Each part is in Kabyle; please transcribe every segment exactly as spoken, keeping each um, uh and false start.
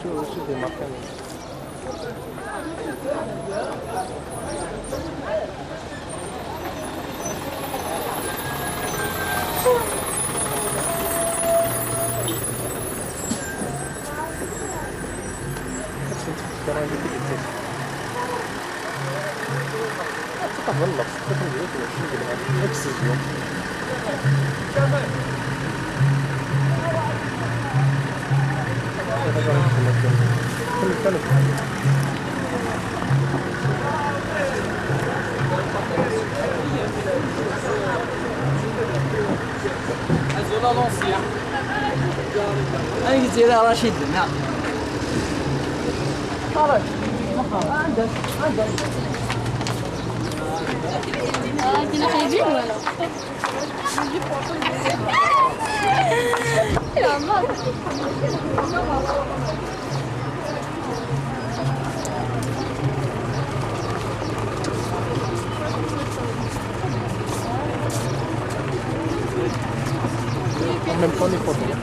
شو، شو في مكان؟ تقبل الله، تقبل الله، تقبل الله. أزول ألونسيا. أنا قلت لها رشيد، نعم. خرج. عندك، عندك. آه، كنا خايبين ولا؟ En même temps, les photos.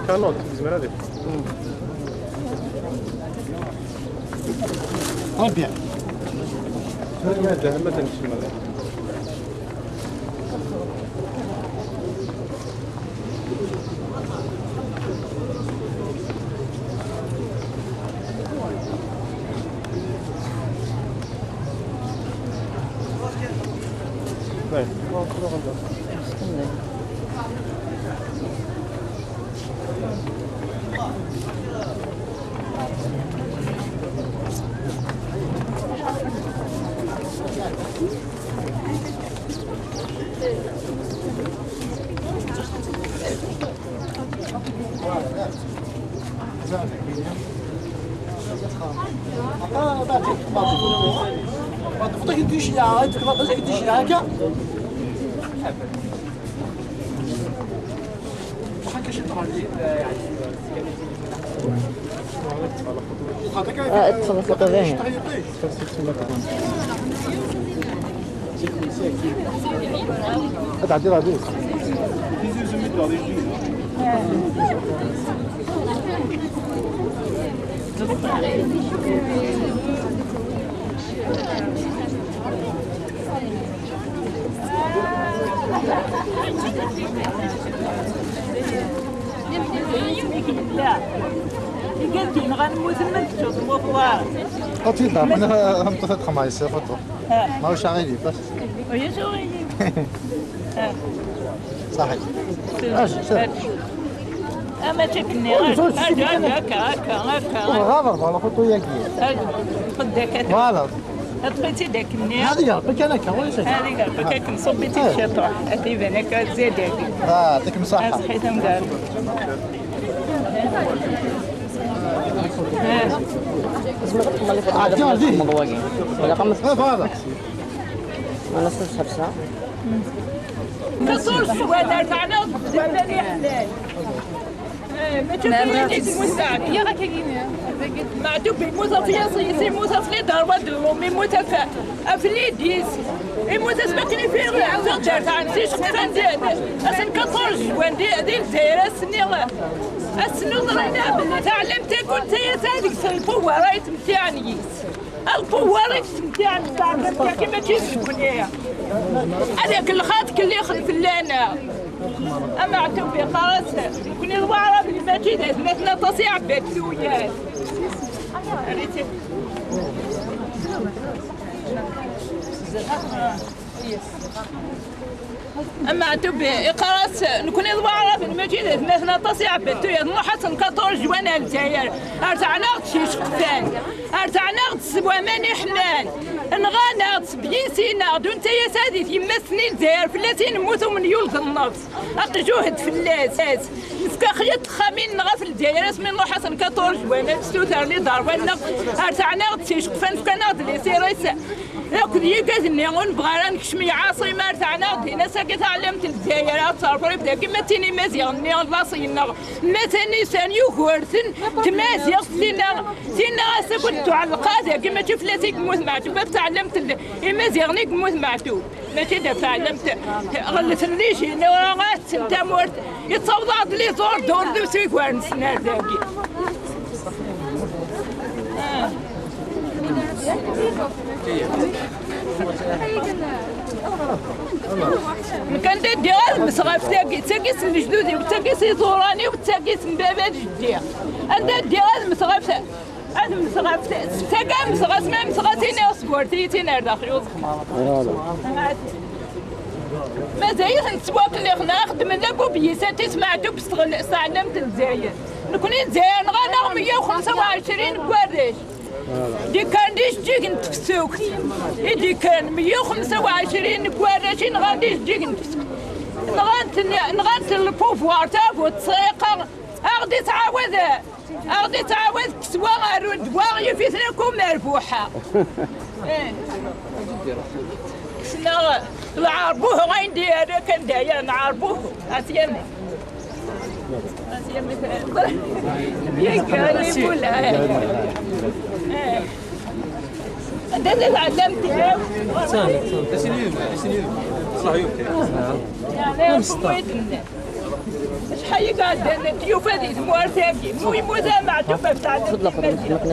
كانوت، زمرة دي. Très bien. آه، ادخل الفوتو باهي. تعدي العديد. لا. قالت لي نغنموت ما تشوف مطلع. قلت لي ضعف، انا غنمطلع الخمايس، فطور. ها. ما هوش غير بس. ويا شو غير؟ ها. صحيح. اش؟ اما تشكني هكا، هكا، هكا، هكا. غابر، فوالا، خطو ياكي. هكا. خد داك. فوالا. بقيتي داك منين؟ هذه كاع، بك انا كاع، ولا شيء. هذه كاع، بك كنصبيتي إيه. الشطوح. هذه بان هكا زيد هذه. اه، يعطيك الصحة. صحيت مقال. آه. عاد هذه. المضواقين. ولا قمت. إيه، فوالا. انا صرت حبسة. كسور السوادة تاعنا، السوادة اللي حلال. إيه، ما تشوفيش ما اللي تموت تاعك. يا راك هنا. معدوب يموت في ياسين، يموت في لي دار واد الروم، يموت في، في لي ديس. يموت اسمك لي في الدار تاع نسيش خفان دي، دي. أسن كطول جوان دي، دي الجزائر، أسني. أسنو ضرينا بالله. تعلمت كنت يا سادك سلفو ورايت متاع نيس. القوة راك تمشي عند الصاحب تاعك، ماشي تكون هي. هذاك الخاطك اللي يخلف لنا. أما عتوبي خلاص، كوني الوعرة بالمجيدة، ثلاثنا تصيع بيت ثويات. عرفتي؟ Ameɛtub iqqar-as, nekni d Waɛraben, mačči d atmaten aṭas i ɛebbaṭ tuyat, nruḥ ad tenkaṭur jwan ar Lezzayer, ar taɛnaɣ-d s iceqfan, ar taɛnaɣ-d s waman iḥman, nɣan-aɣ-d s byisi-nneɣ, d unta-yas ad it yemma-s-nni Lezzayer, fell-as i nemmut umenyul d nnefs, aqjuhed fell-as. Nefka xyat texxamin-nneɣ ɣef Lezzayer, asmi nruḥ ad tenkaṭur jwan, ad stuter liḍerban-nneɣ, ar taɛnaɣ-d s iceqfan, fkan-aɣ-d lisiris. Akked yigad-nni ur nebɣi ara nekcem i lɛaṣima ar teɛnaɣ din ass-agi taɛlamt n Lezzayer ad terfrif dagi ma d tin imaziɣen-nni laṣel-nneɣ ma d tanisan yugurten tmaziɣt tinna tinna ass-agi ur d-tuɛelleq ara dagi mačči fell-as i yemmut Meɛtub ɣef teɛlamt n imaziɣen i yemmut Meɛtub mačči d ɣef teɛlamt ɣellet n lijinura ad tetten tamurt yettaweḍ-aɣ-d liẓur d urdu s igwar-nsen ar dagi. Nekk anda ddiɣ ad mmeseɣ ɣef tagi, d tagi s lejdud-iw, d tagi s iẓuran-iw, d tagi s baba d jeddi. Anda ddiɣ ad mmeseɣ ɣef ta-, ad mmeseɣ ɣef ta-, s tagi ad mmeseɣ, asmi ad mmeseɣ ad iniɣ seg ur tiyita ar daxel yuẓ. Mazal-iten ttwakellixen, xeddmen la bubyisat i smeɛtub s tɣel-, s tɛellamt n Lezzayer. Nekni Lezzayer nɣan-aɣ meyya u xemsa u ɛecrin n warrac. D-ikkren d ijeǧǧigen n tefsukt. I d-ikkren meyya u xemsa u ɛecrin n warrac i nɣan d ijeǧǧigen n tefsukt. Nɣan-ten, nɣan-ten le pouvoir, tagut ssriqa, a ɣ-d-ittɛawad. Aɣ-d-ittɛawad kkes wa, aru-d wa, yif-iten akk umerbuḥa. Eh. Kksen-aɣ lɛerbuh, ayen d-yerra kan d aya, lɛerbuh. Asyamek. Asyamek. Yeggar ibula. Eh. Anda tɛellamt? Acḥal i iɛeddan n tyufa di tmurt-agi, mu yemmut ameɛtub ɣef tɛellamt n Imaziɣen.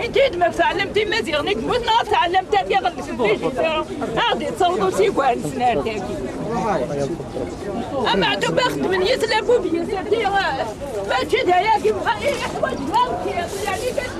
Inti-d ma ɣef tɛellamt n Imaziɣen i yemmuten neɣ ɣef tɛellamt-agi ɣer lesbijit, a ɣ-d-ittaweḍ usigar-nsen ar dagi. Ameɛtub ixeddmen yis labubyisat-agi, mačči d ayagi, yeḥwaǧ lawkir, yeɛni kan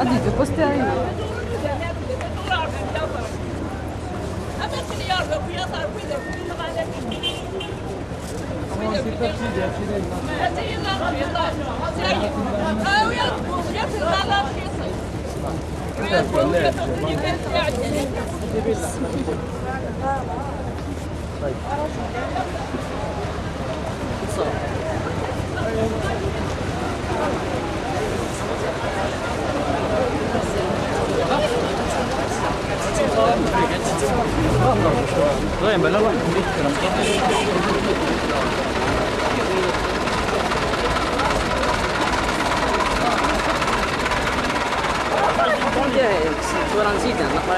Ad yeǧǧu poster-inu. Tura nzid, naqra.